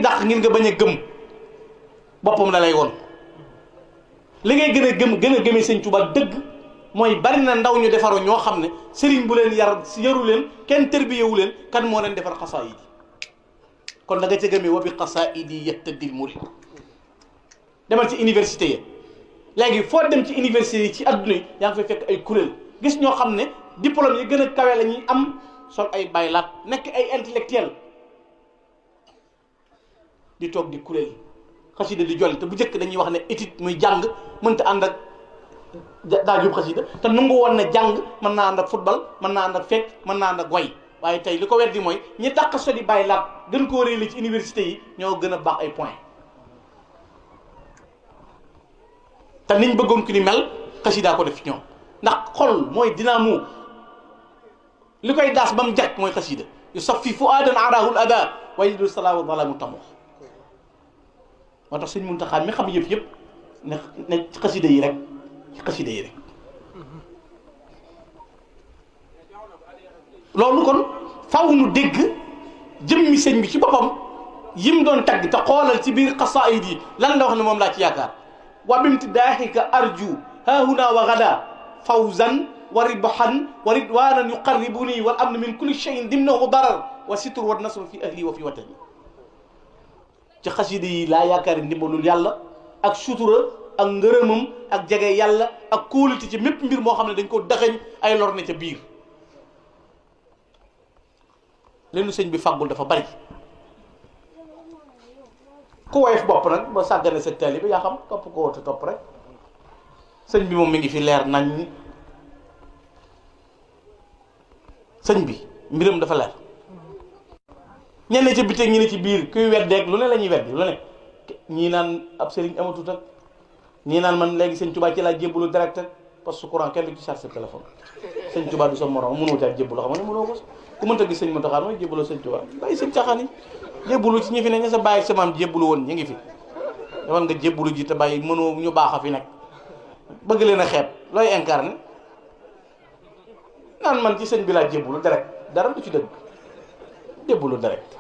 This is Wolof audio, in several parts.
dàq ngir nga bañ a gëm boppam la lay woon li ngay gën a gëmee sëñ Tuubaa dëgg mooy bari na ndaw ñu defaru ñoo xam ne sëriñ bu leen yaru leen kenn tërbiyewu leen kan moo leen defar xasaayid yi kon da nga ca gëmee wa bi xasaayid yi yattadil murid demal ci université yi léegi foo dem ci université yi ci adduna yi yaa ngi fay fekk ay kuréel gis ñoo xam ne diplôme yi gën a kawe la ñuy am sol ay baylaat nekk ay intellectuel di toog di kuréel xasida di jolli te bu njëkk dañuy wax ne étude muy jàng mënta ànd ak daa jub xasida te nangu woon ne jàng mën naa ànd ak football mën naa ànd ak fecc mën naa ànd ak way waaye tey li ko weddi mooy ñi dàq so di baylaat gën koo réeli ci université yi ñoo gën a baax ay point te niñ bëggoon ku ni mel xasida ko def ci ñoom ndax xol mooy dynamo li koy daas ba mu jag mooy xasida yu saf fi fu aadan araahul ada waaye du salaa wa zalaamu tamoo moo tax sëñ Muntaxa mi xam yëpp ne ci xasida yi rek ci xasida yi rek loolu kon faw nu dégg jëmmi sëñ bi ci boppam yim doon tagg te xoolal ci biir xasaayid yi lan la wax ne moom laa ci yaakaar wa bimtidaahika arju haahuna wa gada fawzan wa ribhan wa ridwanan yuqarribuni wal amn min kulli shay'in dimnahu darar wa sitru wa nasru fi ahli wa fi watani ci xasida yi laa yaakaar ndimbalul yàlla ak sutura ak ngërëmam ak jege yàlla ak kóolute ci mépp mbir moo xam ne dañ ko daxañ ay lor ne ca biir leenu sëñ bi fàggul dafa bari ku woyof bopp nag ba sàggane sa taalibe yaa xam topp ko woote topp rek sëñ bi moom mi ngi fi leer nañ sëñ bi mbiram dafa leer ñenn ci biteeg ñi ne ci biir kuy weddeeg lu ne la ñuy weddi lu ne ñii naan ab sëriñ amatut ak ñii naan man léegi sëñ Tuubaa ci laa jébbalu direct ak parce que courant kenn du ci charge sa téléphone sëñ Tuubaa du sa morom mënoo caa jébbalu xam nga ne mënoo ko ku mënta gis sëñ Muntaxa mooy jébbaloo sëñ Tuubaa bàyyi sëñ caaxaan yi jébbalu ci ñi fi ne ña sa bàyyi sa maam jébbalu woon ñu ngi fi demal nga jébbalu ji te bàyyi mënoo ñu baax a fi nekk bëgg leen a xeeb looy incarné naan man ci sëñ bi laa jébbalu direct dara du ci dëgg jébbalu direct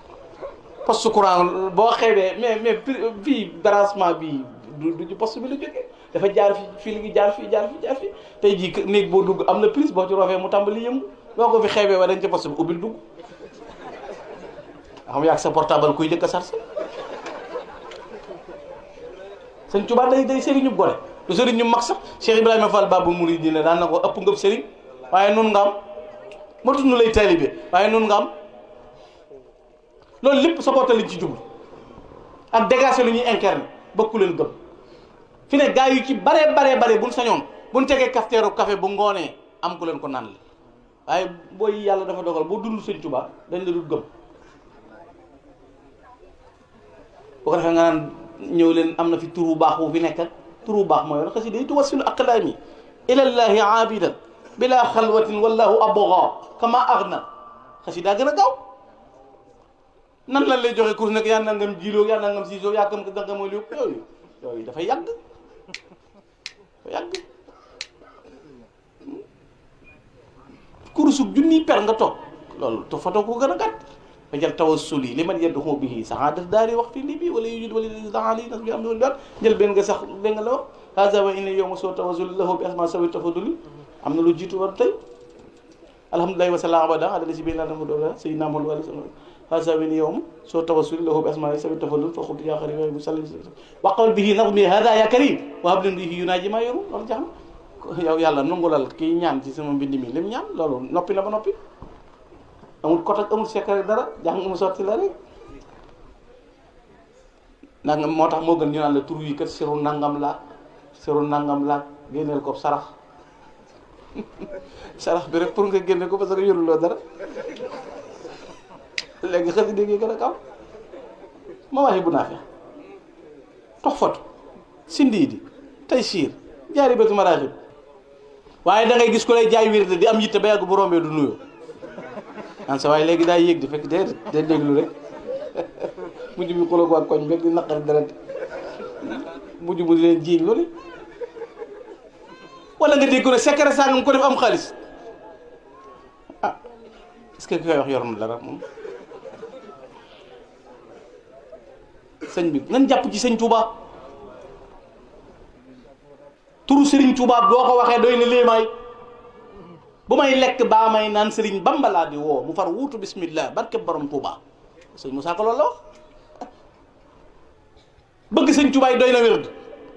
poste courant boo xeebee mais fii branchement bi du ci poste bi la jógee dafa jaar fii li jaar fii tey jii néeg boo dugg am na prise boo ci roofee mu tàmbali yëngu boo ko fi xeebee waaye dañ ca poste bi ubbil dugg xam yaa ak sa portable kuy jëkk a sarse sëñ Tuubaa day sëriñu gone du sëriñ ñu mag sax Cheikh Ibrahima Fall Babou Mouridina daan na ko ëpp ngëb sëriñ waaye noonu nga am matut nu lay taalibe waaye noonu nga am loolu lépp supporté lañ ci jublu ak dégagé lu ñuy incarné bokku leen gëm fi ne gars yu ci bare buñ sañoon buñ tegee cafetière café bu ngoonee am ku leen ko naan la waaye booy yàlla dafa dogal boo dund sëñ Tuubaa dañ la dul gëm boo ko defee nga naan ñëw leen am na fi turu baax wu fi nekk ak turu baax mooy xasi day tuwassilu aqlaami ilallahi aabidan bila xalwatin wallahu abogha kama aghna xasi daa gën a gaaw nan lan lay joxe cours nag yaa nangam jiiloo yaa nangam siisoo yaa kam danga mooy lépp yooyu dafay yàgg kurusug junniy per nga toog loolu te foto ko gën a gàtt fa jël tawassuli li man yadduxu bihi saxaadat daari wax fii li bi wala yujud wala daali nas bi am doon daal jël benn nga sax benn nga la wax haza wa inna yowma soo tawassuli lahu bi asma sawi tafaduli am na lu jiitu war tey alhamdulillahi wa sallam abada ala si biir naatama doole sayyidina Muhammad wala haza wa inna yowma soo tawassuli lahu bi asma sawi tafaduli fa xultu yaa xarit bu salli waqal bihi nazmi hada ya karim wa hablan bihi yunaaji ma yoru loolu jax na yow yàlla nungulal kii ñaan ci sama mbind mi lim ñaan loolu noppi na ba noppi amul kot ak amul secret dara jàng mu sotti la rek nangam moo tax moo gën ñu naan la tur yi kat seru nangam laak génneel ko sarax sarax bi rek pour nga génne ko parce que yoruloo dara léegi xel di dégg gën a kaw ma waxi bu naa fex tox foto sindii di tey siir jaari bétu maraaxib waaye da ngay gis ko lay jaay wér di am yitte ba yàgg bu rombee du nuyoo an sa waaye léegi daa yéeg di fekk day déglu rek mujj bi xuloo ko ak koñ beg di naqari dara mujj mu di leen jiiñ loolu wala nga dégg ne secret saa nga ko def am xaalis ah est-ce que ki koy wax yor na dara moom sëñ bi nañ jàpp ci sëñ Touba turu Serigne Touba boo ko waxee doy na léemaay bu may lekk baa may naan Serigne Bamba laa di woo mu far wuutu bismillah barke borom Touba sëñ Moussa Ka loolu la wax bëgg sëñ Touba yi doy na wérd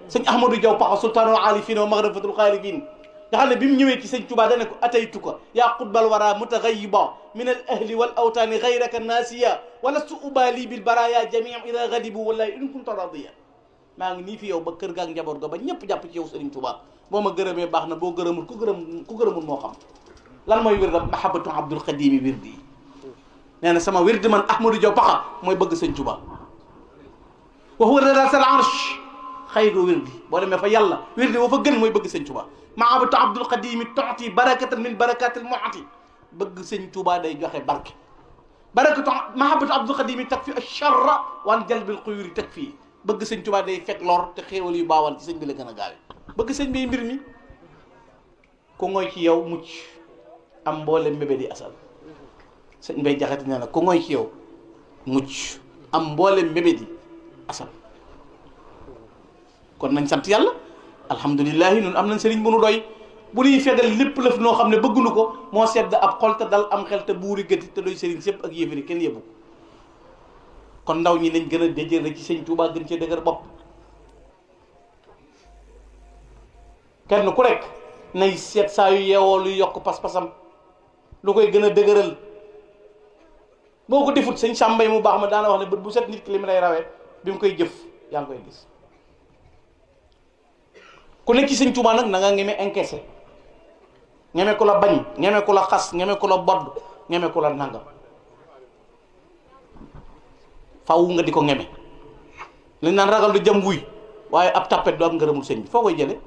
sëñ Ahmadou Diaw Paxa sultaanul arifin wa maghrifatul xaalifin nga xam ne bi mu ñëwee ci sëñ Touba dane ko ataytuka yaa qutbal wara mutaghayiba min al ahli wal awtaani gayraka naasiya walastu ubali bil baraya jamiam ida gadibu wallahi in kunta radiya maa ngi nii fi yow ba kër gaak njaboot ga ba ñëpp jàpp ci yow sëriñ Touba boo ma gërëmee baax na boo gërëmul ku gërëmul moo xam lan mooy wirda mahabatu abdul xadimi wirdi yi nee na sama wirdi man Ahmadou Diaw Paxa mooy bëgg sëñ Touba wa huwa rasal arsh xayru wirdi boo demee fa yàlla wirdi boo fa gën mooy bëgg sëñ Touba mahabatu abdul xadimi tuuti barakatan min barakatil muati bëgg sëñ Touba day joxe barke barakatu mahabatu abdul xadimi tag fi acharra wan jalbil xuyuri tag fii bëgg sëñ Touba day fekk lor te xéewal yu baawaan ci sëñ bi la gën a gaawe bëgg sëñ bi mbir mi ku ngoy ci yow mucc am mboole mbébé di asal sëñ bay jaxati nee na ku ngoy ci yow mucc am mboole mbébé di asal kon nañ sant yàlla alhamdulilahi ñun am nañ sëriñ bu nu doy bu ñuy fegal lépp lëf noo xam ne bëgguñu ko moo sedd ab xol te dal am xel te buuri gëti te doy sëriñ sépp ak yëfiri kenn yëbbu kon ndaw ñi nañ gën a déjër rek ci sëñ Touba gën cee dëgër bopp kenn ku rek nay seet saa yu yeewoo luy yokk pas-pasam lu koy gën a dëgëral boo ko defut sëñ Sàmbay mu baax ma daana wax ne bët bu set nit ki li mu lay rawee bi mu koy jëf yaa ngi koy gis ku nekk ci sëñ Touba nag na nga ngeme encaissé ngeme ku la bañ ngeme ku la xas ngeme ku la bodd ngeme ku la nangam faw nga di ko ngeme li naan ragal du jam wuy waaye ab tappet du am ngërëmul sëñ bi foo koy jële